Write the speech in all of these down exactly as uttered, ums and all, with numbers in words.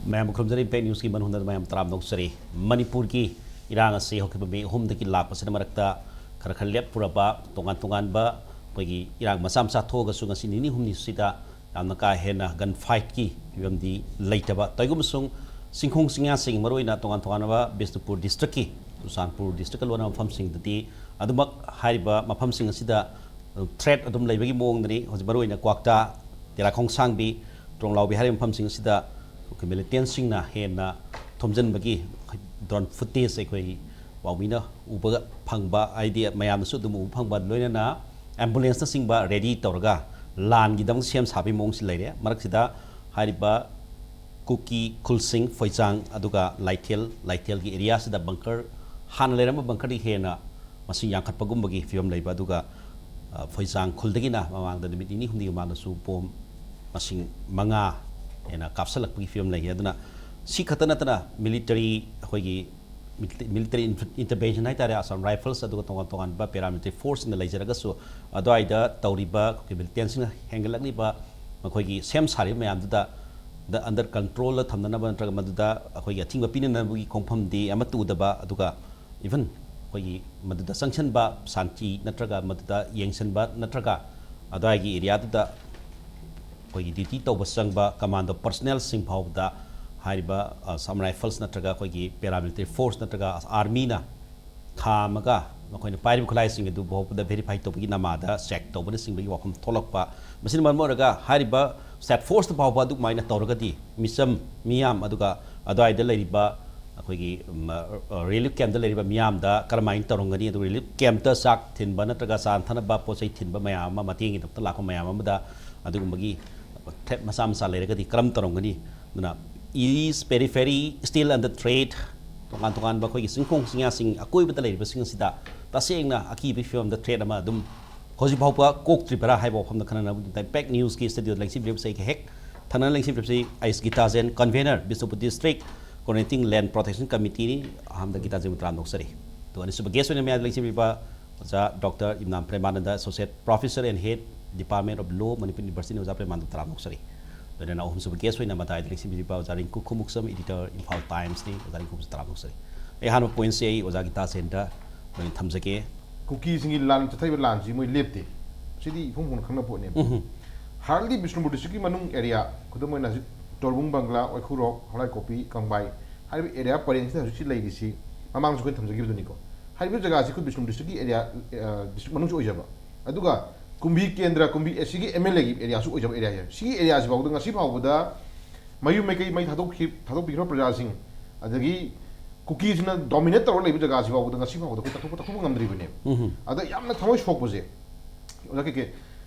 ꯃꯌꯥꯝꯕꯨ ꯈꯨꯔꯨꯝꯖꯔꯤ꯫ ꯏꯝꯄꯦꯛ ꯅ꯭ꯌꯨꯁꯀꯤ ꯃꯅꯨꯡꯗ ꯃꯌꯥꯝ ꯇꯔꯥꯝꯅ ꯑꯣꯛꯆꯔꯤ꯫ ꯃꯅꯤꯄꯨꯔꯒꯤ ꯏꯔꯥꯡ ꯑꯁꯤ ꯍꯧꯈꯤꯕ ꯃꯦ ꯑꯍꯨꯝꯗꯒꯤ ꯂꯥꯛꯄꯁꯤꯅ ꯃꯔꯛꯇ ꯈꯔ ꯈꯔ ꯂꯦꯞꯄꯨꯔꯕ, ꯇꯣꯉꯥꯟ ꯇꯣꯉꯥꯟꯕ ꯑꯩꯈꯣꯏꯒꯤ ꯏꯔꯥꯡ ꯃꯆꯥ ꯃꯆꯥ ꯊꯣꯛꯑꯒꯁꯨ ꯉꯁꯤ ꯅꯤꯅꯤ ꯍꯨꯝꯅꯤꯁꯤꯗ ꯌꯥꯝꯅ ꯀꯥ ꯍꯦꯟꯅ ꯒꯟ ꯐꯥꯏꯠꯀꯤ ꯐꯤꯕꯝꯗꯤ ꯂꯩꯇꯕ꯫ ꯇꯧꯏꯒꯨꯝꯕꯁꯨꯡ ꯆꯤꯡꯈꯣꯡ ꯆꯤꯡꯌꯥꯁꯤꯡ, ꯃꯔꯨꯑꯣꯏꯅ ꯇꯣꯉꯥꯟ ꯇꯣꯉꯥꯟꯕ ꯕꯤꯁꯅꯨꯄꯨꯔ ꯗꯤꯁꯇ꯭ꯔꯤꯛꯀꯤ, ꯆꯨꯔꯆꯥꯟꯄꯨꯔ ꯗꯤꯁꯇ꯭ꯔꯤꯛꯀ ꯂꯣꯟꯅꯕ ꯃꯐꯝꯁꯤꯡꯗꯗꯤ ꯑꯗꯨꯃꯛ ꯍꯥꯏꯔꯤꯕ ꯃꯐꯝꯁꯤꯡ ꯑꯁꯤꯗ ꯊ꯭ꯔꯦꯠ ꯑꯗꯨꯝ ꯂꯩꯕꯒꯤ ꯃꯑꯣꯡꯗꯅꯤ꯫ ꯍꯧꯖꯤꯛ ꯃꯔꯨꯑꯣꯏꯅ ꯀ꯭ꯋꯥꯛꯇꯥ, ꯇꯦꯔꯥꯈꯣꯡꯁꯥꯡꯕꯤ, ꯇ꯭ꯔꯣꯡꯂꯥꯎꯕꯤ ꯍꯥꯏꯔꯤꯕ ꯃꯐꯝꯁꯤꯡ ꯑꯁꯤꯗ ꯑꯩꯈꯣꯏ ꯃꯤꯂꯤꯇꯦꯟꯁꯤꯡꯅ ꯍꯦꯟꯅ ꯊꯣꯝꯖꯤꯟꯕꯒꯤ ꯗ꯭ꯔꯣꯟ ꯐꯨꯇꯦꯖ ꯑꯩꯈꯣꯏ ꯄꯥꯎꯃꯤꯅ ꯎꯕ ꯐꯪꯕ, ꯍꯥꯏꯗꯤ ꯃꯌꯥꯝꯅꯁꯨ ꯑꯗꯨꯝ ꯎꯕ ꯐꯪꯕ, ꯂꯣꯏꯅꯅ ꯑꯦꯝꯕꯨꯂꯦꯟꯁꯅꯆꯤꯡꯕ ꯔꯦꯗꯤ ꯇꯧꯔꯒ ꯂꯥꯟꯒꯤꯗꯃꯛ ꯁꯦꯝ ꯁꯥꯕꯒꯤ ꯃꯑꯣꯡꯁꯤ ꯂꯩꯔꯦ꯫ ꯃꯔꯛꯁꯤꯗ ꯍꯥꯏꯔꯤꯕ ꯀꯨꯀꯤ ꯈꯨꯜꯁꯤꯡ ꯐꯣꯏꯖꯥꯡ ꯑꯗꯨꯒ ꯂꯥꯏꯊꯦꯜ, ꯂꯥꯏꯊꯦꯜꯒꯤ ꯑꯦꯔꯤꯌꯥꯁꯤꯗ ꯕꯪꯀꯔ, ꯍꯥꯟꯅ ꯂꯩꯔꯝꯕ ꯕꯪꯀꯔꯗꯒꯤ ꯍꯦꯟꯅ ꯃꯁꯤꯡ ꯌꯥꯝꯈꯠꯄꯒꯨꯝꯕꯒꯤ ꯐꯤꯕꯝ ꯂꯩꯕ, ꯑꯗꯨꯒ ꯑ, ꯐꯣꯏꯖꯥꯡ ꯈꯨꯜꯗꯒꯤꯅ ꯃꯃꯥꯡꯗ ꯅꯨꯃꯤꯠ ꯅꯤꯅꯤ ꯍꯨꯝꯅꯤꯒꯤ ꯃꯃꯥꯡꯗꯁꯨ ꯕꯣꯝ ꯃꯁꯤꯡ ꯃꯉꯥ ꯍꯦꯟꯅ ꯀꯥꯞꯁꯤꯜꯂꯛꯄꯒꯤ ꯐꯤꯕꯝ ꯂꯩꯈꯤ꯫ ꯑꯗꯨꯅ ꯁꯤ ꯈꯛꯇ ꯅꯠꯇꯅ ꯃꯤꯂꯤꯇꯔꯤ, ꯑꯩꯈꯣꯏꯒꯤ ꯃꯤꯂꯤꯇꯔꯤ ꯏꯟꯇꯔꯚꯦꯟꯁꯟ ꯍꯥꯏꯇꯥꯔꯦ, ꯑꯁꯥꯝ ꯔꯥꯏꯐꯜꯁ ꯑꯗꯨꯒ ꯇꯣꯉꯥꯟ ꯇꯣꯉꯥꯟꯕ ꯄꯦꯔꯥꯃꯤꯂꯤꯇꯔꯤ ꯐꯣꯔꯁꯁꯤꯡꯅ ꯂꯩꯖꯔꯒꯁꯨ, ꯑꯗꯨꯋꯥꯏꯗ ꯇꯧꯔꯤꯕ ꯑꯩꯈꯣꯏꯒꯤ ꯃꯤꯂꯤꯇꯦꯟꯁꯤꯡꯅ ꯍꯦꯟꯒꯠꯂꯛꯂꯤꯕ ꯃꯈꯣꯏꯒꯤ ꯁꯦꯝ ꯁꯥꯔꯤꯕ ꯃꯌꯥꯝꯗꯨꯗ ꯗ ꯑꯟꯗꯔ ꯀꯟꯇ꯭ꯔꯣꯜꯗ ꯊꯝꯅꯅꯕ ꯅꯠꯇ꯭ꯔꯒ ꯃꯗꯨꯗ ꯑꯩꯈꯣꯏꯒꯤ ꯑꯊꯤꯡꯕ ꯄꯤꯅꯅꯕꯒꯤ ꯈꯣꯡꯐꯝꯗꯤ ꯑꯃꯠꯇ ꯎꯗꯕ, ꯑꯗꯨꯒ ꯏꯚꯟ ꯑꯩꯈꯣꯏꯒꯤ ꯃꯗꯨꯗ ꯆꯪꯁꯤꯟꯕ ꯁꯥꯟꯇꯤ ꯅꯠꯇ꯭ꯔꯒ ꯃꯗꯨꯗ ꯌꯦꯡꯁꯤꯟꯕ ꯅꯠꯇ꯭ꯔꯒ ꯑꯗꯨꯋꯥꯏꯒꯤ ꯑꯦꯔꯤꯌꯥꯗꯨꯗ ꯑꯩꯈꯣꯏꯒꯤ ꯗ꯭ꯌꯨꯇꯤ ꯇꯧꯕ ꯆꯪꯕ ꯀꯃꯥꯟꯗꯣ ꯄꯔꯁꯅꯦꯜꯁꯤꯡ ꯐꯥꯎꯕꯗ ꯍꯥꯏꯔꯤꯕ, ꯑ, ꯑꯁꯥꯝ ꯔꯥꯏꯐꯜꯁ ꯅꯠꯇ꯭ꯔꯒ ꯑꯩꯈꯣꯏꯒꯤ ꯄꯦꯔꯥꯃꯤꯂꯤꯇꯔꯤ ꯐꯣꯔꯁ ꯅꯠꯇ꯭ꯔꯒ ꯑꯥꯔꯃꯤꯅ ꯈꯥꯝꯃꯒ ꯃꯈꯣꯏꯅ ꯄꯥꯏꯔꯤꯕ ꯈꯨꯠꯂꯥꯏꯁꯤꯡ ꯑꯗꯨ ꯐꯥꯎꯕꯗ ꯚꯦꯔꯤꯐꯥꯏ ꯇꯧꯕꯒꯤ ꯅꯃꯥꯗ ꯆꯦꯛ ꯇꯧꯕꯅꯆꯤꯡꯕꯒꯤ ꯋꯥꯐꯝ ꯊꯣꯛꯂꯛꯄ꯫ ꯃꯁꯤꯅ ꯃꯔꯝ ꯑꯣꯏꯔꯒ ꯍꯥꯏꯔꯤꯕ ꯁ꯭ꯇꯦꯠ ꯐꯣꯔꯁꯇ ꯐꯥꯎꯕ ꯑꯗꯨꯃꯥꯏꯅ ꯇꯧꯔꯒꯗꯤ ꯃꯤꯆꯝ ꯃꯤꯌꯥꯝ, ꯑꯗꯨꯒ ꯑꯗꯨꯋꯥꯏꯗ ꯂꯩꯔꯤꯕ ꯑꯩꯈꯣꯏꯒꯤ, ꯎꯝ, ꯑ, ꯔꯤꯂꯤꯐ ꯀꯦꯝꯞꯇ ꯂꯩꯔꯤꯕ ꯃꯤꯌꯥꯝꯗ ꯀꯔꯝꯍꯥꯏꯅ ꯇꯧꯔꯝꯒꯅꯤ? ꯑꯗꯨꯒ ꯔꯤꯂꯤꯐ ꯀꯦꯝꯞꯇ ꯆꯥꯛ ꯊꯤꯟꯕ ꯅꯠꯇ꯭ꯔꯒ ꯆꯥ ꯊꯛꯅꯕ ꯄꯣꯠ ꯆꯩ ꯊꯤꯟꯕ ꯃꯌꯥꯝ ꯑꯃ, ꯃꯇꯦꯡꯒꯤꯗꯃꯛꯇ ꯂꯥꯛꯄ ꯃꯌꯥꯝ ꯑꯃꯗ ꯑꯗꯨꯒꯨꯝꯕꯒꯤ ꯊ꯭ꯔꯦꯠ ꯃꯆꯥ ꯃꯆꯥ ꯂꯩꯔꯒꯗꯤ ꯀꯔꯝ ꯇꯧꯔꯝꯒꯅꯤ? ꯑꯗꯨꯅ East periphery still under threat, ꯇꯣꯉꯥꯟ ꯇꯣꯉꯥꯟꯕ ꯑꯩꯈꯣꯏꯒꯤ ꯆꯤꯡꯈꯣꯡ ꯆꯤꯡꯌꯥꯁꯤꯡ ꯑꯀꯣꯏꯕꯗ ꯂꯩꯔꯤꯕꯁꯤꯡ ꯑꯁꯤꯗ ꯇꯁꯦꯡꯅ ꯑꯀꯤꯕꯒꯤ ꯐꯤꯕꯝꯗ ꯊ꯭ꯔꯦꯠ ꯑꯃ ꯑꯗꯨꯝ ꯍꯧꯖꯤꯛ ꯐꯥꯎꯕ ꯀꯣꯛꯇ꯭ꯔꯤꯕꯔꯥ ꯍꯥꯏꯕ ꯋꯥꯐꯝꯗ ꯈꯟꯅꯅꯕꯒꯤꯗꯃꯛꯇ ꯏꯝꯄꯦꯛ ꯅ꯭ꯌꯨꯁꯀꯤ ꯁ꯭ꯇꯨꯗꯤꯑꯣꯗ ꯂꯦꯡꯁꯤꯟꯕꯤꯔꯤꯕꯁꯦ ꯑꯩꯒꯤ ꯍꯦꯛ ꯊꯪꯅꯅ ꯂꯦꯡꯁꯤꯟꯕꯤꯔꯤꯕꯁꯤ ꯑꯩꯁ ꯒꯤꯇꯥꯖꯦꯟ, ꯀꯟꯚꯦꯅꯔ, ꯕꯤꯁꯅꯨꯄꯨꯔ ꯗꯤꯁꯇ꯭ꯔꯤꯛ ꯀꯣꯑꯣꯔꯗꯤꯅꯦꯇꯤꯡ ꯂꯦꯟ ꯄ꯭ꯔꯣꯇꯦꯛꯁꯟ ꯀꯃꯤꯇꯤꯅꯤ꯫ ꯑꯍꯥꯟꯕꯗ ꯒꯤꯇꯥꯖꯦꯟꯕꯨ ꯇꯔꯥꯝꯅ ꯑꯣꯛꯆꯔꯤ꯫ ꯑꯗꯨꯒ ꯑꯅꯤꯁꯨꯕ ꯒꯦꯁ ꯑꯣꯏꯅ ꯃꯌꯥꯝꯗ ꯂꯦꯡꯁꯤꯟꯕꯤꯕ Oja doctor Imnam Premananda, associate professor and head department of law, Manipur ꯌꯨꯅꯤꯚꯔꯁꯤꯇꯤꯅꯤ꯫ ꯑꯣꯖꯥ ꯄ꯭ꯔꯦꯃꯥꯅꯟꯗ ꯇꯔꯥꯝꯅ ꯑꯣꯛꯆꯔꯤ꯫ ꯂꯣꯏꯅꯅ ꯑꯍꯨꯝꯁꯨꯕ ꯒꯦꯁ ꯑꯣꯏꯅ ꯃꯇꯥꯏꯗ ꯂꯦꯡꯁꯤꯟꯕꯤꯔꯤꯕ ꯑꯣꯖꯥ ꯔꯤꯡꯀꯨ ꯈꯨꯃꯨꯛꯁꯝ, ꯏꯗꯤꯇꯔ, ꯏꯝꯐꯥꯜ ꯇꯥꯏꯝꯁꯅꯤ꯫ ꯑꯣꯖꯥ ꯔꯤꯡꯀꯨꯁꯦ ꯇꯔꯥꯝꯅ ꯑꯣꯛꯆꯔꯤ꯫ ꯑꯩ ꯑꯍꯥꯟꯕ ꯄꯣꯏꯟꯠꯁꯦ ꯑꯩ ꯑꯣꯖꯥ ꯒꯤꯇꯥ ꯁꯦꯟꯗ ꯂꯣꯏꯅ ꯊꯝꯖꯒꯦ꯫ ꯀꯨꯀꯤꯁꯤꯡꯒꯤ ꯂꯥꯟ ꯆꯠꯊꯔꯤꯕ ꯂꯥꯟꯁꯤ ꯃꯣꯏ ꯂꯦꯞꯇꯦ꯫ ꯁꯤꯗꯤ ꯏꯐꯣꯡ ꯐꯣꯡꯅ ꯈꯪꯅ ꯄꯣꯠꯅꯦꯕ꯫ ꯎꯝ꯫ ꯍꯥꯔꯠꯂꯤ ꯕꯤꯁꯅꯨꯄꯨꯔ ꯗꯤꯁꯇ꯭ꯔꯤꯛꯀꯤ ꯃꯅꯨꯡ ꯑꯦꯔꯤꯌꯥ, ꯈꯨꯗꯝ ꯑꯣꯏꯅ ꯍꯧꯖꯤꯛ ꯇꯣꯔꯕꯨꯡ ꯕꯪꯒ꯭ꯂꯥ, ꯋꯥꯏꯈꯨꯔꯣꯛ, ꯍꯣꯂꯥꯏꯀꯣꯄꯤ, ꯀꯪꯕꯥꯏ ꯍꯥꯏꯔꯤꯕ ꯑꯦꯔꯤꯌꯥ ꯄꯔꯦꯡꯁꯤꯗ ꯍꯧꯖꯤꯛꯁꯤ ꯂꯩꯔꯤꯁꯤ ꯃꯃꯥꯡꯁꯨ ꯑꯩꯈꯣꯏꯅ ꯊꯝꯖꯈꯤꯕꯗꯨꯅꯤꯀꯣ꯫ ꯍꯥꯏꯔꯤꯕ ꯖꯒꯥꯁꯤ ꯑꯩꯈꯣꯏ ꯕꯤꯁꯅꯨꯄꯨꯔ ꯗꯤꯁꯇ꯭ꯔꯤꯛꯀꯤ ꯑꯦꯔꯤꯌꯥ, ꯑ, ꯗꯤꯁꯇ꯭ꯔꯤꯛ ꯃꯅꯨꯡꯁꯨ ꯑꯣꯏꯖꯕ, ꯑꯗꯨꯒ ꯀꯨꯝꯕꯤ ꯀꯦꯟꯗ꯭ꯔ, ꯀꯨꯝꯕꯤ, ꯑꯦ, ꯁꯤꯒꯤ ꯑꯦꯝ ꯑꯦꯜ ꯑꯦꯒꯤ ꯑꯦꯔꯤꯌꯥꯁꯨ ꯑꯣꯏꯖꯕ ꯑꯦꯔꯤꯌꯥꯁꯦ꯫ ꯁꯤꯒꯤ ꯑꯦꯔꯤꯌꯥꯁꯤ ꯐꯥꯎꯗ ꯉꯁꯤ ꯐꯥꯎꯕꯗ ꯃꯌꯨꯝ ꯃꯩꯀꯩ ꯃꯩ ꯊꯥꯗꯣꯛꯈꯤ-, ꯊꯥꯗꯣꯛꯄꯤꯈ꯭ꯔꯕ ꯄ꯭ꯔꯖꯥꯁꯤꯡ, ꯑꯗꯒꯤ ꯀꯨꯀꯤꯁꯤꯡꯅ ꯗꯣꯃꯤꯅꯦꯠ ꯇꯧꯔ ꯂꯩꯕ ꯖꯒꯥꯁꯤ ꯐꯥꯎꯕꯗ ꯉꯁꯤ ꯐꯥꯎꯕꯗ ꯑꯩꯈꯣꯏ ꯇꯥꯛꯊꯣꯛꯄ, ꯇꯥꯛꯊꯣꯛꯄ ꯉꯝꯗ꯭ꯔꯤꯕꯅꯦꯕ꯫ ꯎꯝ꯫ ꯑꯗ ꯌꯥꯝꯅ ꯊꯃꯣꯏ ꯁꯣꯛꯄꯁꯦ, ꯑꯣꯖꯥ ꯀꯦ ꯀꯦ,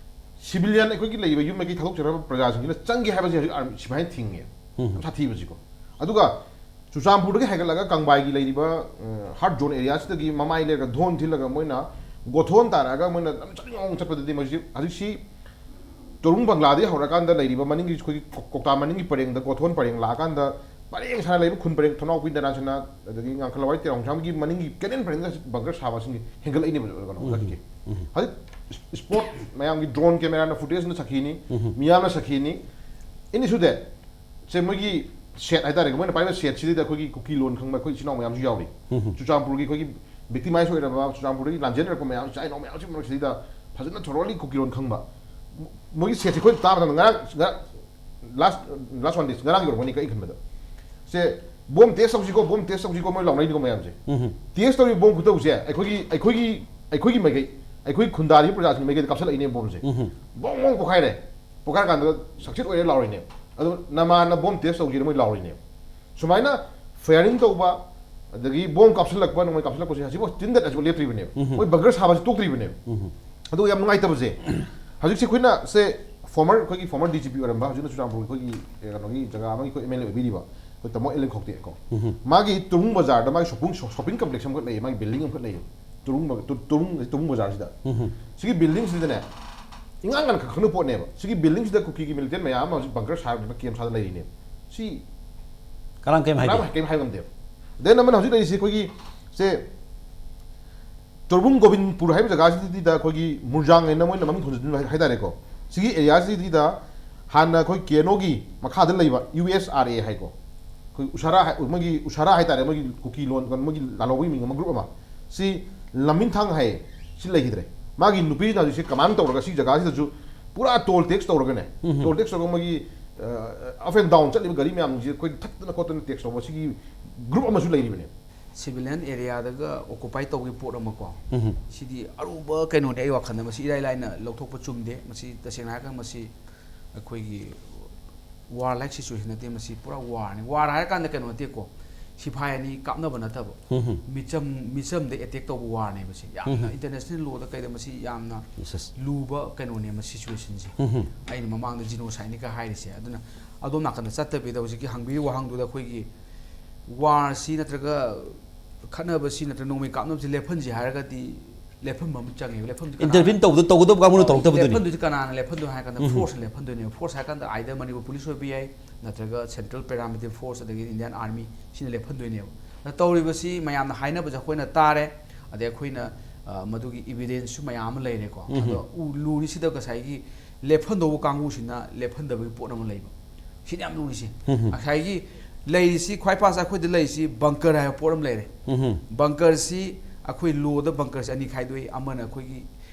ꯁꯤꯚꯤꯂꯤꯌꯟ ꯑꯩꯈꯣꯏꯒꯤ ꯂꯩꯔꯤꯕ ꯌꯨꯝ ꯃꯩꯀꯩ ꯊꯥꯗꯣꯛꯆꯔꯕ ꯄ꯭ꯔꯖꯥꯁꯤꯡꯁꯤꯅ ꯆꯪꯒꯦ ꯍꯥꯏꯕꯁꯦ ꯍꯧꯖꯤꯛ ꯑꯥꯔꯃꯤ ꯁꯤꯐꯥꯏꯅ ꯊꯤꯡꯉꯦ꯫ ꯎꯝ꯫ ꯌꯥꯝ ꯁꯥꯊꯤꯕꯁꯤꯀꯣ꯫ ꯑꯗꯨꯒ ꯆꯨꯔꯆꯥꯟꯄꯨꯔꯗꯒꯤ ꯍꯥꯏꯒꯠꯂꯒ ꯀꯪꯕꯥꯏꯒꯤ ꯂꯩꯔꯤꯕ, ꯑ, ꯍꯥꯔꯠ ꯖꯣꯟ ꯑꯦꯔꯤꯌꯥꯁꯤꯗꯒꯤ ꯃꯃꯥꯏ ꯂꯩꯔꯒ ꯙꯣꯟ ꯊꯤꯜꯂꯒ ꯃꯣꯏꯅ ꯒꯣꯊꯣꯟ ꯇꯥꯔꯛꯑꯒ ꯃꯣꯏꯅ ꯂꯝ ꯆꯠꯅꯤꯡ ꯃꯑꯣꯡ ꯆꯠꯄꯗꯗꯤ ꯃꯁꯤ ꯍꯧꯖꯤꯛꯁꯤ ꯇꯣꯔꯨꯡ ꯕꯪꯒ꯭ꯂꯥꯗꯒꯤ ꯍꯧꯔꯀꯥꯟꯗ ꯂꯩꯔꯤꯕ ꯃꯅꯤꯡꯒꯤ ꯑꯩꯈꯣꯏꯒꯤ ꯀꯣ-, ꯀꯣꯛꯇꯥ ꯃꯅꯤꯡꯒꯤ ꯄꯔꯦꯡꯗ ꯒꯣꯊꯣꯟ ꯄꯔꯦꯡ ꯂꯥꯛꯑꯀꯥꯟꯗ ꯄꯔꯦꯡ ꯁꯥꯅ ꯂꯩꯕ ꯈꯨꯟ ꯄꯔꯦꯡ ꯊꯣꯅꯥꯎꯄꯤ, ꯅꯔꯥꯟꯁꯅꯥ, ꯑꯗꯒꯤ ꯉꯥꯡꯈꯂꯋꯥꯏ, ꯇꯦꯔꯥꯎ ꯈꯣꯡꯁꯥꯡꯒꯤ ꯃꯅꯤꯡꯒꯤ ꯀꯦꯅꯦꯟ ꯄꯔꯦꯡꯗ ꯕꯪꯀꯔ ꯁꯥꯕꯁꯤꯡꯁꯦ ꯍꯦꯟꯒꯠꯂꯛꯏꯅꯦꯕ ꯀꯩꯅꯣ, ꯎꯝ꯫ ꯍꯧꯖꯤꯛꯀꯤ꯫ ꯎꯝ꯫ ꯍꯧꯖꯤꯛ ꯏꯁ-, ꯏꯁꯄꯣꯔꯠ ꯃꯌꯥꯝꯒꯤ ꯗ꯭ꯔꯣꯟ ꯀꯦꯃꯦꯔꯥꯅ ꯐꯨꯇꯦꯖꯅ ꯁꯥꯈꯤꯅꯤ, ꯎꯝ꯫ ꯃꯤꯌꯥꯝꯅ ꯁꯥꯈꯤꯅꯤ꯫ ꯑꯦꯅꯤ ꯁꯨꯗꯦ꯫ ꯁꯦ ꯃꯣꯏꯒꯤ ꯁꯦꯠ ꯍꯥꯏꯇꯥꯔꯦꯀꯣ, ꯃꯣꯏꯅ ꯄꯥꯏꯕ ꯁꯦꯠꯁꯤꯗꯩꯗ ꯑꯩꯈꯣꯏꯒꯤ ꯀꯨꯀꯤ ꯂꯣꯟ ꯈꯪꯕ ꯑꯩꯈꯣꯏ ꯏꯆꯤꯟ ꯏꯅꯥꯎ ꯃꯌꯥꯝꯁꯨ ꯌꯥꯎꯔꯤ꯫ ꯎꯝ꯫ ꯆꯨꯔꯆꯥꯟꯄꯨꯔꯒꯤ ꯑꯩꯈꯣꯏꯒꯤ ꯚꯤꯛꯇꯤꯃꯥꯏꯁ ꯑꯣꯏꯔꯕ, ꯆꯨꯔꯆꯥꯟꯄꯨꯔꯗꯒꯤ ꯂꯥꯟꯖꯦꯟꯅꯔꯛꯄ ꯃꯌꯥꯝ, ꯏꯆꯥ ꯏꯅꯥꯎ ꯃꯌꯥꯝꯁꯤ ꯃꯔꯛꯁꯤꯗꯩꯗ ꯐꯖꯅ ꯊꯣꯔꯣꯂꯤ ꯀꯨꯀꯤ ꯂꯣꯟ ꯈꯪꯕ꯫ ꯃꯣꯏꯒꯤ ꯁꯦꯠꯁꯦ ꯑꯩꯈꯣꯏ ꯇꯥꯕ ꯃꯇꯝꯗ ꯉꯔꯥꯡ, ꯉꯔꯥꯡ ꯂꯥꯁ, ꯂꯥꯁ ꯋꯥꯟ ꯗꯦꯁ, ꯉꯔꯥꯡ ꯌꯧꯔꯝꯒꯅꯤ ꯑꯩꯅ ꯈꯟꯕꯗ꯫ ꯁꯦ, ꯕꯣꯝ ꯇꯦꯁ ꯇꯧꯁꯤꯀꯣ, ꯕꯣꯝ ꯇꯦꯁ ꯇꯧꯁꯤꯀꯣ, ꯃꯣꯏ ꯂꯥꯎꯅꯩꯅꯤꯀꯣ ꯃꯌꯥꯝꯁꯦ꯫ ꯎꯝ꯫ ꯇꯦꯁ ꯇꯧꯔꯤꯕ ꯕꯣꯝ ꯈꯨꯇꯧꯁꯦ ꯑꯩꯈꯣꯏꯒꯤ, ꯑꯩꯈꯣꯏꯒꯤ, ꯑꯩꯈꯣꯏꯒꯤ ꯃꯥꯏꯀꯩ, ꯑꯩꯈꯣꯏ ꯈꯨꯟꯗꯥꯔꯤꯕ ꯄ꯭ꯔꯖꯥꯁꯤꯡꯒꯤ ꯃꯥꯏꯀꯩꯗ ꯀꯥꯞꯁꯤꯜꯂꯛꯏꯅꯦ ꯕꯣꯝꯁꯦ꯫ ꯎꯝ꯫ ꯕꯣꯡ ꯕꯣꯡ ꯄꯣꯈꯥꯏꯔꯦ꯫ ꯄꯣꯈꯥꯏꯔ ꯀꯥꯟꯗ ꯁꯛꯁꯦꯁ ꯑꯣꯏꯔꯦ ꯂꯥꯎꯔꯤꯅꯦ꯫ ꯑꯗꯣ ꯅꯃꯥꯟꯅ ꯕꯣꯝ ꯇꯦꯁ ꯇꯧꯁꯤꯅ ꯃꯣꯏ ꯂꯥꯎꯔꯤꯅꯦ꯫ ꯁꯨꯃꯥꯏꯅ ꯐꯥꯌꯔꯤꯡ ꯇꯧꯕ, ꯑꯗꯒꯤ ꯕꯣꯝ ꯀꯥꯞꯁꯤꯜꯂꯛꯄ, ꯅꯣꯡꯃꯩ ꯀꯥꯞꯁꯤꯜꯂꯛꯄꯁꯦ ꯍꯧꯖꯤꯛꯐꯥꯎ ꯇꯤꯟꯗꯠ ꯍꯥꯏꯁꯤꯐꯥꯎ ꯂꯦꯞꯇ꯭ꯔꯤꯕꯅꯦꯕ꯫ ꯎꯝ꯫ ꯃꯣꯏ ꯕꯪꯀꯔ ꯁꯥꯕꯁꯤ ꯇꯣꯛꯇ꯭ꯔꯤꯕꯅꯦꯕ꯫ ꯎꯝ꯫ ꯑꯗꯨꯒ ꯌꯥꯝ ꯅꯨꯡꯉꯥꯏꯇꯕꯁꯦ, ꯍꯧꯖꯤꯛꯁꯦ ꯑꯩꯈꯣꯏꯅ ꯁꯦ ꯐꯣꯔꯃꯔ, ꯑꯩꯈꯣꯏꯒꯤ ꯐꯣꯔꯃꯔ ꯗꯤ ꯖꯤ ꯄꯤ ꯑꯣꯏꯔꯝꯕ, ꯍꯧꯖꯤꯛꯅ ꯆꯨꯔꯆꯥꯟꯄꯨꯔ ꯑꯩꯈꯣꯏꯒꯤ, ꯑꯦ, ꯀꯩꯅꯣꯒꯤ ꯖꯒꯥ ꯑꯃꯒꯤ ꯑꯩꯈꯣꯏ ꯑꯦꯝ ꯑꯦꯜ ꯑꯦ ꯑꯣꯏꯕꯤꯔꯤꯕ ꯑꯩꯈꯣꯏ ꯇꯥꯃꯣ ꯑꯦꯂꯦꯟ ꯈꯣꯛꯇꯦ ꯀꯣ꯫ ꯎꯝ꯫ ꯃꯥꯒꯤ ꯇꯨꯔꯨꯡ ꯕꯖꯥꯔꯗ ꯃꯥꯒꯤ ꯁꯣꯄꯤꯡ, ꯁꯣ-, ꯁꯣꯄꯤꯡ ꯀꯝꯄ꯭ꯂꯦꯛꯁ ꯑꯃꯈꯛ ꯂꯩꯌꯦ, ꯃꯥꯒꯤ ꯕꯤꯜꯗꯤꯡ ꯑꯃꯈꯛ ꯂꯩꯌꯦ꯫ ꯇꯨꯔꯨꯡ ꯕ-, ꯇꯨ-, ꯇꯨꯔꯨꯡ, ꯇꯨꯔꯨꯡ ꯕꯖꯥꯔꯁꯤꯗ꯫ ꯎꯝ꯫ ꯁꯤꯒꯤ ꯕꯤꯜꯗꯤꯡꯁꯤꯗꯅꯦ, ꯏꯉꯥꯡ ꯉꯥꯟꯅ ꯈꯪꯅ ꯄꯣꯠꯅꯦꯕ꯫ ꯁꯤꯒꯤ ꯕꯤꯜꯗꯤꯡꯁꯤꯗ ꯀꯨꯀꯤꯒꯤ ꯃꯤꯂꯤꯇꯦꯟ ꯃꯌꯥꯝ ꯑꯃ ꯍꯧꯖꯤꯛ ꯕꯪꯀꯔ ꯁꯥꯔꯒ ꯀꯦꯝ ꯁꯥꯗ ꯂꯩꯔꯤꯅꯦꯕ꯫ ꯁꯤ ꯀꯅꯥꯝ ꯀꯩꯝ ꯍꯥꯏꯗꯦ꯫ ꯀꯅꯥꯝ ꯀꯩꯝ ꯍꯥꯏꯕ ꯉꯝꯗꯦꯕ꯫ Then ꯑꯃꯅ ꯍꯧꯖꯤꯛ ꯂꯩꯔꯤꯁꯤ ꯑꯩꯈꯣꯏꯒꯤ ꯁꯦ ꯇꯣꯔꯕꯨꯡ ꯒꯣꯕꯤꯟꯄꯨꯔ ꯍꯥꯏꯕ ꯖꯒꯥꯁꯤꯗ ꯑꯩꯈꯣꯏꯒꯤ ꯃꯨꯔꯖꯥꯡ ꯍꯥꯏꯅ ꯃꯣꯏꯅ ꯃꯃꯤꯡ ꯊꯣꯟꯖꯤꯟꯕ ꯍꯥꯏ-, ꯍꯥꯏꯇꯥꯔꯦꯀꯣ꯫ ꯁꯤꯒꯤ ꯑꯦꯔꯤꯌꯥꯁꯤꯗ ꯍꯥꯟꯅ ꯑꯩꯈꯣꯏ ꯀꯦꯅꯣꯒꯤ ꯃꯈꯥꯗ ꯂꯩꯕ ꯌꯨ ꯑꯦꯁ ꯑꯥꯔ ꯑꯦ ꯍꯥꯏꯀꯣ, ꯑꯩꯈꯣꯏ ꯎꯁꯥꯔꯥ ꯍꯥꯏ, ꯃꯣꯏꯒꯤ ꯎꯁꯥꯔꯥ ꯍꯥꯏꯇꯥꯔꯦ, ꯃꯣꯏꯒꯤ ꯀꯨꯀꯤ ꯂꯣꯟ, ꯃꯣꯏꯒꯤ ꯂꯥꯜꯍꯧꯕꯒꯤ ꯃꯤꯡ ꯑꯃ, ꯒ꯭ꯔꯨꯞ ꯑꯃ, ꯁꯤ ꯂꯝꯃꯤꯟꯊꯥꯡ ꯍꯥꯏ, ꯁꯤ ꯂꯩꯈꯤꯗ꯭ꯔꯦ꯫ ꯃꯥꯒꯤ ꯅꯨꯄꯤꯁꯤꯅ ꯍꯧꯖꯤꯛꯁꯦ ꯀꯃꯥꯏꯅ ꯇꯧꯔꯒ ꯁꯤ ꯖꯒꯥꯁꯤꯗꯁꯨ ꯄꯨꯔꯥ ꯇꯣꯜ ꯇꯦꯛꯁ ꯇꯧꯔꯒꯅꯦ, ꯎꯝ꯫ ꯇꯣꯜ ꯇꯦꯛꯁ ꯇꯧꯔꯒ ꯃꯣꯏꯒꯤ ꯑꯞ ꯑꯦꯟ ꯗꯥꯎꯟ ꯆꯠꯂꯤꯕ ꯒꯥꯔꯤ ꯃꯌꯥꯝꯁꯦ ꯑꯩꯈꯣꯏ ꯊꯠꯇꯅ ꯈꯣꯠꯇꯅ ꯇꯦꯛꯁ ꯇꯧꯕ, ꯁꯤꯒꯤ ꯒ꯭ꯔꯨꯞ ꯑꯃꯁꯨ ꯂꯩꯔꯤꯕꯅꯦ꯫ ꯁꯤꯚꯤꯂꯤꯌꯟ ꯑꯦꯔꯤꯌꯥꯗꯒ ꯑꯣꯀꯨꯄꯥꯏ ꯇꯧꯈꯤꯕ ꯄꯣꯠ ꯑꯃꯀꯣ, ꯎꯝ꯫ ꯁꯤꯗꯤ ꯑꯔꯨꯕ ꯀꯩꯅꯣꯅꯦ꯫ ꯑꯩ ꯋꯥꯈꯜꯗ ꯃꯁꯤ ꯏꯔꯥꯏ ꯂꯥꯏꯅ ꯂꯧꯊꯣꯛꯄ ꯆꯨꯝꯗꯦ꯫ ꯃꯁꯤ ꯇꯁꯦꯡꯅ ꯍꯥꯏꯔꯀꯥꯟꯗ ꯃꯁꯤ ꯑꯩꯈꯣꯏꯒꯤ ꯋꯥꯔ ꯂꯥꯏꯛ ꯁꯤꯆꯨꯋꯦꯁꯟ ꯅꯠꯇꯦ, ꯃꯁꯤ ꯄꯨꯔꯥ ꯋꯥꯔꯅꯤ꯫ ꯋꯥꯔ ꯍꯥꯏꯔꯀꯥꯟꯗ ꯀꯩꯅꯣ ꯅꯠꯇꯦꯀꯣ, ꯁꯤꯐꯥꯏ ꯑꯅꯤ ꯀꯥꯞꯅꯕ ꯅꯠꯇꯕ, ꯎꯝ꯫ ꯃꯤꯆꯝ ꯃꯤꯆꯝꯗ ꯑꯦꯇꯦꯛ ꯇꯧꯕ ꯋꯥꯔꯅꯦꯕ꯫ ꯁꯤ ꯌꯥꯝꯅ ꯎꯝ꯫ ꯏꯟꯇꯔꯅꯦꯁꯅꯦꯜ ꯂꯣꯗ ꯀꯩꯗ ꯃꯁꯤ ꯌꯥꯝꯅ Yes, yes. ꯂꯨꯕ ꯀꯩꯅꯣꯅꯦ ꯃꯁꯤ ꯁꯤꯆꯨꯋꯦꯁꯟꯁꯦ꯫ ꯎꯝ꯫ ꯑꯩꯅ ꯃꯃꯥꯡꯗ ꯖꯤꯅꯣꯁꯥꯏꯠꯅꯤꯒ ꯍꯥꯏꯔꯤꯁꯦ꯫ ꯑꯗꯨꯅ ꯑꯗꯣꯝ ꯅꯥꯀꯟꯗ ꯆꯠꯇꯕꯤꯗ ꯍꯧꯖꯤꯛꯀꯤ ꯍꯪꯕꯤꯔꯤꯕ ꯋꯥꯍꯪꯗꯨꯗ ꯑꯩꯈꯣꯏꯒꯤ ꯋꯥꯔꯁꯤ ꯅꯠꯇ꯭ꯔꯒ ꯈꯠꯅꯕꯁꯤ ꯅꯠꯇ꯭ꯔꯒ ꯅꯣꯡꯃꯩ ꯀꯥꯞꯅꯕꯁꯤ ꯂꯦꯞꯍꯟꯁꯤ ꯍꯥꯏꯔꯒꯗꯤ ꯂꯦꯞꯍꯟꯕ ꯑꯃ ꯆꯪꯉꯦꯕ꯫ ꯂꯦꯞꯍꯟꯕꯁꯤ ꯀꯅꯥꯅ ꯏꯟꯇꯔꯚꯤꯟ ꯇꯧꯕꯗ ꯇꯧꯒꯗꯕ ꯀꯥꯡꯕꯨꯅ ꯇꯧꯔꯛꯇꯕꯗꯨꯅꯤ꯫ ꯂꯦꯞꯍꯟꯗꯣꯏꯁꯤ ꯀꯅꯥꯅ ꯂꯦꯞꯍꯟꯗꯣꯏꯅꯣ ꯍꯥꯏ ꯀꯥꯟꯗ ꯎꯝ꯫ ꯐꯣꯔꯁꯅ ꯂꯦꯞꯍꯟꯗꯣꯏꯅꯦꯕ꯫ ꯐꯣꯔꯁ ꯍꯥꯏ ꯀꯥꯟꯗ either ꯃꯅꯤꯄꯨꯔ ꯄꯨꯂꯤꯁ ꯑꯣꯏꯕ ꯌꯥꯏ, ꯅꯠꯇ꯭ꯔꯒ ꯁꯦꯟꯇ꯭ꯔꯦꯜ ꯄꯦꯔꯥꯃꯤꯂꯤꯇꯔꯤ ꯐꯣꯔꯁ, ꯑꯗꯒꯤ ꯏꯟꯗꯤꯌꯥꯟ ꯑꯥꯔꯃꯤ, ꯁꯤꯅ ꯂꯦꯞꯍꯟꯗꯣꯏꯅꯦꯕ꯫ ꯑꯗ ꯇꯧꯔꯤꯕꯁꯤ ꯃꯌꯥꯝꯅ ꯍꯥꯏꯅꯕꯁꯦ ꯑꯩꯈꯣꯏꯅ ꯇꯥꯔꯦ, ꯑꯗꯩ ꯑꯩꯈꯣꯏꯅ ꯑ, ꯃꯗꯨꯒꯤ ꯏꯚꯤꯗꯦꯟꯁꯁꯨ ꯃꯌꯥꯝ ꯑꯃ ꯂꯩꯔꯦꯀꯣ꯫ ꯎꯝ꯫ ꯑꯗꯣ ꯎ-, ꯂꯨꯔꯤꯁꯤꯗ ꯉꯁꯥꯏꯒꯤ ꯂꯦꯞꯍꯟꯗꯧꯕ ꯀꯥꯡꯕꯨꯁꯤꯅ ꯂꯦꯞꯍꯟꯗꯕꯒꯤ ꯄꯣꯠ ꯑꯃ ꯂꯩꯕ꯫ ꯁꯤꯅ ꯌꯥꯝ ꯂꯨꯔꯤꯁꯦ꯫ ꯎꯝ꯫ ꯉꯁꯥꯏꯒꯤ ꯂꯩꯔꯤꯁꯤ ꯈ꯭ꯋꯥꯏ ꯐꯥꯁ ꯑꯩꯈꯣꯏꯗ ꯂꯩꯔꯤꯁꯤ ꯕꯪꯀꯔ ꯍꯥꯏꯕ ꯄꯣꯠ ꯑꯃ ꯂꯩꯔꯦ꯫ ꯎꯝ꯫ ꯕꯪꯀꯔꯁꯤ ꯑꯩꯈꯣꯏ ꯂꯣꯗ ꯕꯪꯀꯔꯁꯤ ꯑꯅꯤ ꯈꯥꯏꯗꯣꯛꯏ꯫ ꯑꯃꯅ ꯑꯩꯈꯣꯏꯒꯤ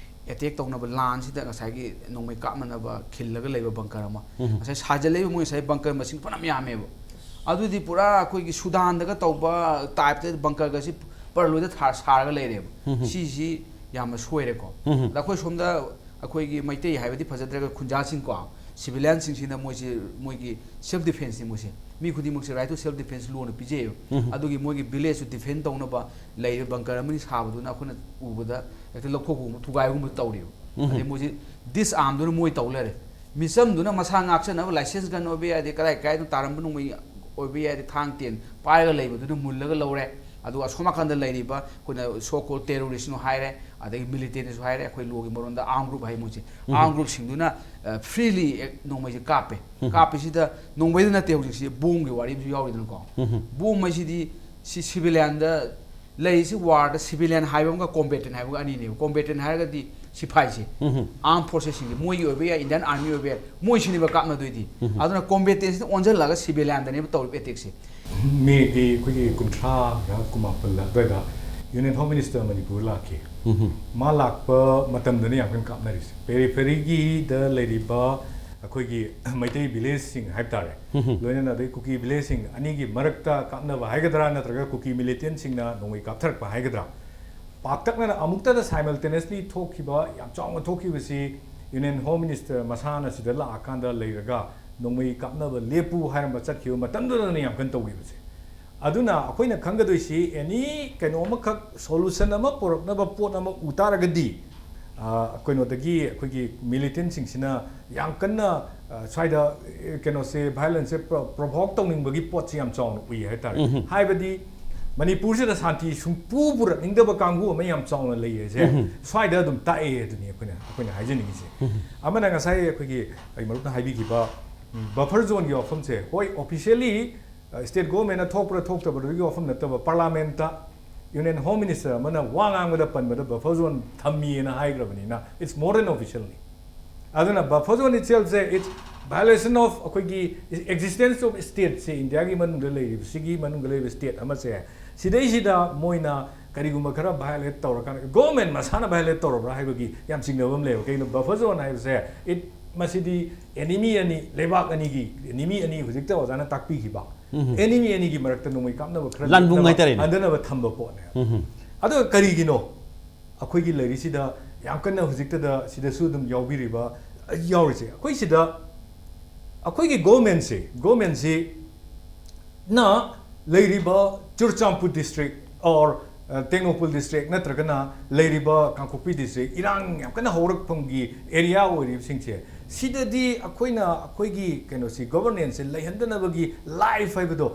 ꯑꯦꯇꯦꯛ ꯇꯧꯅꯕ ꯂꯥꯟꯁꯤꯗ ꯉꯁꯥꯏꯒꯤ ꯅꯣꯡꯃꯩ ꯀꯥꯞꯅꯅꯕ ꯈꯤꯜꯂꯒ ꯂꯩꯕ ꯕꯪꯀꯔ ꯑꯃ꯫ ꯎꯝ꯫ ꯉꯁꯥꯏ ꯁꯥꯖꯜꯂꯛꯏꯕ ꯃꯣꯏ ꯉꯁꯥꯏ ꯕꯪꯀꯔ ꯃꯁꯤꯡ ꯐꯅꯌꯥꯝ ꯌꯥꯝꯃꯦꯕ꯫ ꯑꯗꯨꯗꯤ ꯄꯨꯔꯥ ꯑꯩꯈꯣꯏꯒꯤ ꯁꯨꯗꯥꯟꯗꯒ ꯇꯧꯕ ꯇꯥꯏꯞꯇ ꯕꯪꯀꯔꯒꯁꯤ ꯄꯔꯂꯣꯏꯗ ꯊꯥ-, ꯁꯥꯔꯒ ꯂꯩꯔꯦꯕ꯫ ꯎꯝ꯫ ꯁꯤꯁꯤ ꯌꯥꯝꯅ ꯁꯣꯏꯔꯦꯀꯣ꯫ ꯎꯝ꯫ ꯑꯗ ꯑꯩꯈꯣꯏ ꯁꯣꯝꯗ ꯑꯩꯈꯣꯏꯒꯤ ꯃꯩꯇꯩ ꯍꯥꯏꯕꯗꯤ ꯐꯖꯗ꯭ꯔꯒ ꯈꯨꯟꯖꯥꯁꯤꯡꯀꯣ, ꯁꯤꯚꯤꯂꯤꯌꯟꯁꯤꯡꯁꯤꯅ ꯃꯣꯏꯁꯤ ꯃꯣꯏꯒꯤ ꯁꯦꯜꯐ ꯗꯤꯐꯦꯟꯁꯅꯤ ꯃꯣꯏꯁꯦ꯫ ꯃꯤ ꯈꯨꯗꯤꯡꯃꯛꯁꯦ right to self defense ꯂꯣꯅ ꯄꯤꯖꯩꯌꯦꯕ꯫ ꯎꯝ꯫ ꯑꯗꯨꯒꯤ ꯃꯣꯏꯒꯤ ꯚꯤꯂꯦꯖꯁꯨ ꯗꯤꯐꯦꯟ ꯇꯧꯅꯕ ꯂꯩꯔꯤꯕ ꯕꯪꯀꯔ ꯑꯃꯅꯤ ꯁꯥꯕꯗꯨꯅ ꯑꯩꯈꯣꯏꯅ ꯎꯕꯗ ꯍꯦꯛꯇ ꯂꯧꯊꯣꯛꯄꯒꯨꯝꯕ ꯊꯨꯒꯥꯏꯕꯒꯨꯝꯕ ꯇꯧꯔꯤꯕ꯫ ꯎꯝ꯫ ꯑꯗꯩ ꯃꯣꯏꯁꯤ ꯗꯤꯁꯑꯥꯔꯝꯗꯨꯅ ꯃꯣꯏ ꯇꯧ ꯂꯩꯔꯦ꯫ ꯃꯤꯆꯝꯗꯨꯅ ꯃꯁꯥ ꯉꯥꯛꯆꯅꯕ ꯂꯥꯏꯁꯦꯟꯁ ꯒꯟ ꯑꯣꯏꯕ ꯌꯥꯏ, ꯑꯗꯩ ꯀꯗꯥꯏ ꯀꯗꯥꯏꯗꯅꯣ ꯇꯥꯔꯝꯕ ꯅꯣꯡꯃꯩ ꯑꯣꯏꯕ ꯌꯥꯏ, ꯑꯗꯩ ꯊꯥꯡ ꯇꯦꯟ ꯄꯥꯏꯔꯒ ꯂꯩꯕꯗꯨꯅ ꯃꯨꯜꯂꯒ ꯂꯧꯔꯦ꯫ ꯑꯗꯨꯒ ꯑꯁꯣꯝ ꯅꯥꯀꯟꯗ ꯂꯩꯔꯤꯕ ꯑꯩꯈꯣꯏꯅ so called terroristꯅꯨ ꯍꯥꯏꯔꯦ, ꯑꯗꯒꯤ ꯃꯤꯂꯤꯇꯦꯟꯅꯁꯨ ꯍꯥꯏꯔꯦ, ꯑꯩꯈꯣꯏ ꯂꯣꯒꯤ ꯃꯔꯣꯟꯗ ꯑꯥꯔꯝ ꯒ꯭ꯔꯨꯞ ꯍꯥꯏ ꯃꯣꯏꯁꯦ꯫ ꯎꯝ꯫ ꯑꯥꯔꯝ ꯒ꯭ꯔꯨꯞꯁꯤꯡꯗꯨꯅ, ꯑ, freely ꯅꯣꯡꯃꯩꯁꯦ ꯀꯥꯞꯄꯦ꯫ ꯎꯝ꯫ ꯀꯥꯞꯄꯁꯤꯗ ꯅꯣꯡꯃꯩꯗ ꯅꯠꯇꯦ, ꯍꯧꯖꯤꯛꯁꯤ ꯕꯣꯝꯒꯤ ꯋꯥꯔꯤ ꯑꯃꯁꯨ ꯌꯥꯎꯔꯤꯗꯅꯀꯣ꯫ ꯎꯝ꯫ ꯕꯣꯝ ꯍꯥꯏꯁꯤꯗꯤ ꯁꯤ ꯁꯤꯚꯤꯂꯤꯌꯟꯗ ꯂꯩꯔꯤꯁꯤ ꯋꯥꯔꯗ ꯁꯤꯚꯤꯂꯤꯌꯟ ꯍꯥꯏꯕ ꯑꯃꯒ ꯀꯣꯝꯕꯦꯇꯦꯟ ꯍꯥꯏꯕꯒ ꯑꯅꯤꯅꯦꯕ꯫ ꯀꯣꯝꯕꯦꯇꯦꯟ ꯍꯥꯏꯔꯒꯗꯤ ꯁꯤꯐꯥꯏꯁꯦ, ꯑꯥꯔꯝ ꯐꯣꯔꯁꯦꯁꯁꯤꯡꯁꯦ, ꯃꯣꯏꯒꯤ ꯑꯣꯏꯕ ꯌꯥꯏ, ꯏꯟꯗꯤꯌꯥꯟ ꯑꯥꯔꯃꯤ ꯑꯣꯏꯕ ꯌꯥꯏ, ꯃꯣꯏꯁꯤꯅꯦꯕ ꯀꯥꯞꯅꯗꯣꯏꯗꯤ꯫ ꯑꯗꯨꯅ ꯀꯣꯝꯕꯦꯇꯦꯟꯁꯤꯅ ꯑꯣꯟꯁꯤꯜꯂꯒ ꯁꯤꯚꯤꯂꯤꯌꯟꯗꯅꯦꯕ ꯇꯧꯔꯤꯕ ꯑꯦꯇꯦꯛꯁꯦ꯫ ꯃꯦꯒꯤ ꯑꯩꯈꯣꯏꯒꯤ ꯀꯨꯟꯊ꯭ꯔꯥꯔ ꯀꯨꯟꯃꯥꯄꯜꯂ ꯑꯗꯨꯋꯥꯏꯗ ꯌꯨꯅꯤꯌꯟ ꯍꯣꯝ ꯃꯤꯅꯤꯁꯇꯔ ꯃꯅꯤꯄꯨꯔ ꯂꯥꯛꯈꯤ꯫ ꯃꯥ ꯂꯥꯛꯄ ꯃꯇꯝꯗꯅ ꯌꯥꯝ ꯀꯟꯅ ꯀꯥꯞꯅꯔꯤꯁꯦ ꯄꯦꯔꯤꯐꯦꯔꯤꯒꯤꯗ ꯂꯩꯔꯤꯕ ꯑꯩꯈꯣꯏꯒꯤ ꯃꯩꯇꯩ ꯚꯤꯂꯦꯖꯁꯤꯡ ꯍꯥꯏꯕ ꯇꯥꯔꯦ, ꯂꯣꯏꯅꯅ ꯑꯗꯩ ꯀꯨꯀꯤ ꯚꯤꯂꯦꯖꯁꯤꯡ ꯑꯅꯤꯒꯤ ꯃꯔꯛꯇ ꯀꯥꯞꯅꯕ ꯍꯥꯏꯒꯗ꯭ꯔꯥ, ꯅꯠꯇ꯭ꯔꯒ ꯀꯨꯀꯤ ꯃꯤꯂꯤꯇꯦꯟꯁꯤꯡꯅ ꯅꯣꯡꯃꯩ ꯀꯥꯞꯊꯔꯛꯄ ꯍꯥꯏꯒꯗ꯭ꯔꯥ, ꯄꯥꯛꯇꯛꯅꯅ ꯑꯃꯨꯛꯇꯗ ꯁꯥꯏꯃꯜꯇꯦꯅꯤꯌꯁꯂꯤ ꯊꯣꯛꯈꯤꯕ ꯌꯥꯝ ꯆꯥꯎꯅ ꯊꯣꯛꯈꯤꯕꯁꯤ ꯌꯨꯅꯤꯌꯟ ꯍꯣꯝ ꯃꯤꯅꯤꯁꯇꯔ ꯃꯁꯥꯅ ꯁꯤꯗ ꯂꯥꯛꯑꯀꯥꯟꯗ ꯂꯩꯔꯒ ꯅꯣꯡꯃꯩ ꯀꯥꯞꯅꯕ ꯂꯦꯞꯄꯨ ꯍꯥꯏꯔꯝꯕ ꯆꯠꯈꯤꯕ ꯃꯇꯝꯗꯨꯗꯅ ꯌꯥꯝ ꯀꯟꯅ ꯇꯧꯈꯤꯕꯁꯦ꯫ ꯑꯗꯨꯅ ꯑꯩꯈꯣꯏꯅ ꯈꯪꯒꯗꯣꯏꯁꯤ ꯑꯦꯅꯤ ꯀꯩꯅꯣ ꯑꯃꯈꯛ ꯁꯣꯂꯨꯁꯟ ꯑꯃ ꯄꯨꯔꯛꯅꯕ ꯄꯣꯠ ꯑꯃ ꯎ ꯇꯥꯔꯒꯗꯤ, ꯑ, ꯀꯩꯅꯣꯗꯒꯤ ꯑꯩꯈꯣꯏꯒꯤ ꯃꯤꯂꯤꯇꯦꯟꯁꯤꯡꯁꯤꯅ ꯌꯥꯝ ꯀꯟꯅ, ꯑ, ꯁ꯭ꯋꯥꯏꯗ, ꯑ, ꯀꯩꯅꯣꯁꯦ, ꯚꯥꯏꯑꯣꯂꯦꯟꯁꯁꯦ ꯄ꯭ꯔꯣ-, ꯄ꯭ꯔꯣꯚꯣꯛ ꯇꯧꯅꯤꯡꯕꯒꯤ ꯄꯣꯠꯁꯦ ꯌꯥꯝ ꯆꯥꯎꯅ ꯎꯏ ꯍꯥꯏꯇꯥꯔꯦ꯫ ꯍꯥꯏꯕꯗꯤ ꯃꯅꯤꯄꯨꯔꯁꯤꯗ ꯁꯥꯟꯇꯤ ꯁꯨꯡꯄꯨ ꯄꯨꯔꯛꯅꯤꯡꯗꯕ ꯀꯥꯡꯕꯨ ꯑꯃ ꯌꯥꯝ ꯆꯥꯎꯅ ꯂꯩꯌꯦꯁꯦ ꯁ꯭ꯋꯥꯏꯗ ꯑꯗꯨꯝ ꯇꯥꯛꯑꯦ ꯑꯗꯨꯅꯤ ꯑꯩꯈꯣꯏꯅ, ꯑꯩꯈꯣꯏꯅ ꯍꯥꯏꯖꯅꯤꯡꯉꯤꯁꯦ꯫ ꯑꯃꯅ ꯉꯁꯥꯏ ꯑꯩꯈꯣꯏꯒꯤ ꯑꯩ ꯃꯔꯨꯞꯅ ꯍꯥꯏꯕꯤꯈꯤꯕ, ꯎꯝ, ꯕꯐꯔ ꯖꯣꯟꯒꯤ ꯋꯥꯐꯝꯁꯦ, ꯍꯣꯏ, ꯑꯣꯐꯤꯁꯤꯌꯦꯜꯂꯤ, ꯑ, ꯁ꯭ꯇꯦꯠ ꯒꯣꯚꯔꯟꯃꯦꯟꯠꯅ ꯊꯣꯛꯄ꯭ꯔꯥ ꯊꯣꯛꯇꯕ꯭ꯔꯥꯒꯤ ꯋꯥꯐꯝ ꯅꯠꯇꯕ, ꯄꯥꯔꯂꯥꯃꯦꯟꯠꯇ ꯌꯨꯅꯤꯌꯟ ꯍꯣꯝ ꯃꯤꯅꯤꯁꯇꯔ ꯑꯃꯅ ꯋꯥ ꯉꯥꯡꯕꯗ ꯄꯟꯕꯗ ꯕꯐꯔ ꯖꯣꯟ ꯊꯝꯃꯤꯅ ꯍꯥꯏꯈ꯭ꯔꯕꯅꯤꯅ, it's more than officially. ꯑꯗꯨꯅ ꯕꯐꯔ ꯖꯣꯟ ꯏꯠꯁꯦꯜꯐꯁꯦ, it's violation of ꯑꯩꯈꯣꯏꯒꯤ existence of stateꯁꯦ, ꯏꯟꯗꯤꯌꯥꯒꯤ ꯃꯅꯨꯡꯗ ꯂꯩꯔꯤꯕꯁꯤꯒꯤ ꯃꯅꯨꯡꯗ ꯂꯩꯔꯤꯕ ꯁ꯭ꯇꯦꯠ ꯑꯃꯁꯦ, ꯁꯤꯗꯩꯁꯤꯗ ꯃꯣꯏꯅ ꯀꯔꯤꯒꯨꯝꯕ ꯈꯔ ꯚꯥꯏꯑꯣꯂꯦꯠ ꯇꯧꯔꯀꯥꯟꯗ, ꯒꯣꯚꯔꯟꯃꯦꯟꯠ ꯃꯁꯥꯅ ꯚꯥꯏꯑꯣꯂꯦꯠ ꯇꯧꯔꯕ꯭ꯔꯥ ꯍꯥꯏꯕꯒꯤ ꯌꯥꯝ ꯆꯤꯡꯅꯕ ꯑꯃ ꯂꯩꯌꯦꯕ꯫ ꯀꯩꯒꯤꯅꯣ, ꯕꯐꯔ ꯖꯣꯟ ꯍꯥꯏꯕꯁꯦ, it, ꯃꯁꯤꯗꯤ ꯑꯦꯅꯤꯃꯤ ꯑꯅꯤ, ꯂꯩꯕꯥꯛ ꯑꯅꯤꯒꯤ ꯑꯦꯅꯤꯃꯤ ꯑꯅꯤ, ꯍꯧꯖꯤꯛꯇ ꯑꯣꯖꯥꯅ ꯇꯥꯛꯄꯤꯈꯤꯕ ꯑꯦꯅꯤꯃꯤ ꯑꯅꯤꯒꯤ ꯃꯔꯛꯇ ꯅꯣꯡꯃꯩ ꯀꯥꯞꯅꯕ ꯈꯔ ꯂꯥꯟꯕꯨꯡ ꯂꯦꯞꯅꯕ, ꯍꯥꯏꯇꯥꯔꯦꯅꯦ꯫ ꯍꯟꯊꯅꯕ ꯊꯝꯕ ꯄꯣꯠꯅꯦ꯫ ꯑꯗꯨꯒ ꯀꯔꯤꯒꯤꯅꯣ ꯑꯩꯈꯣꯏꯒꯤ ꯂꯩꯔꯤꯁꯤꯗ ꯌꯥꯝ ꯀꯟꯅ ꯍꯧꯖꯤꯛꯇꯗ ꯁꯤꯗꯁꯨ ꯑꯗꯨꯝ ꯌꯥꯎꯕꯤꯔꯤꯕ, ꯌꯥꯎꯔꯤꯁꯦ? ꯑꯩꯈꯣꯏ ꯁꯤꯗ, ꯑꯩꯈꯣꯏꯒꯤ ꯒꯣꯚꯔꯟꯃꯦꯟꯠꯁꯦ, ꯒꯣꯚꯔꯟꯃꯦꯟꯠꯁꯤ ꯅ ꯂꯩꯔꯤꯕ ꯆꯨꯔꯆꯥꯟꯄꯨꯔ ꯗꯤꯁꯇ꯭ꯔꯤꯛ or, ꯑ, ꯇꯦꯡꯅꯧꯄꯜ ꯗꯤꯁꯇ꯭ꯔꯤꯛ ꯅꯠꯇ꯭ꯔꯒꯅ ꯂꯩꯔꯤꯕ ꯀꯥꯡꯄꯣꯛꯄꯤ ꯗꯤꯁꯇ꯭ꯔꯤꯛ, ꯏꯔꯥꯡ ꯌꯥꯝ ꯀꯟꯅ ꯍꯧꯔꯛꯐꯝꯒꯤ ꯑꯦꯔꯤꯌꯥ ꯑꯣꯏꯔꯤꯕꯁꯤꯡꯁꯦ, ꯁꯤꯗꯗꯤ ꯑꯩꯈꯣꯏꯅ ꯑꯩꯈꯣꯏꯒꯤ ꯀꯩꯅꯣꯁꯤ, ꯒꯣꯚꯔꯅꯦꯟꯁꯁꯦ ꯂꯩꯍꯟꯗꯅꯕꯒꯤ ꯂꯥꯏꯐ ꯍꯥꯏꯕꯗꯣ,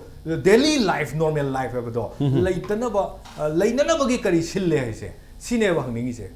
ꯗꯦꯂꯤ ꯂꯥꯏꯐ, ꯅꯣꯔꯃꯦꯜ ꯂꯥꯏꯐ ꯍꯥꯏꯕꯗꯣ ꯂꯩꯇꯅꯕ, ꯑ, ꯂꯩꯅꯅꯕꯒꯤ ꯀꯔꯤ ꯁꯤꯜꯂꯦ ꯍꯥꯏꯁꯦ, ꯁꯤꯅꯦꯕ ꯍꯪꯅꯤꯡꯉꯤꯁꯦ꯫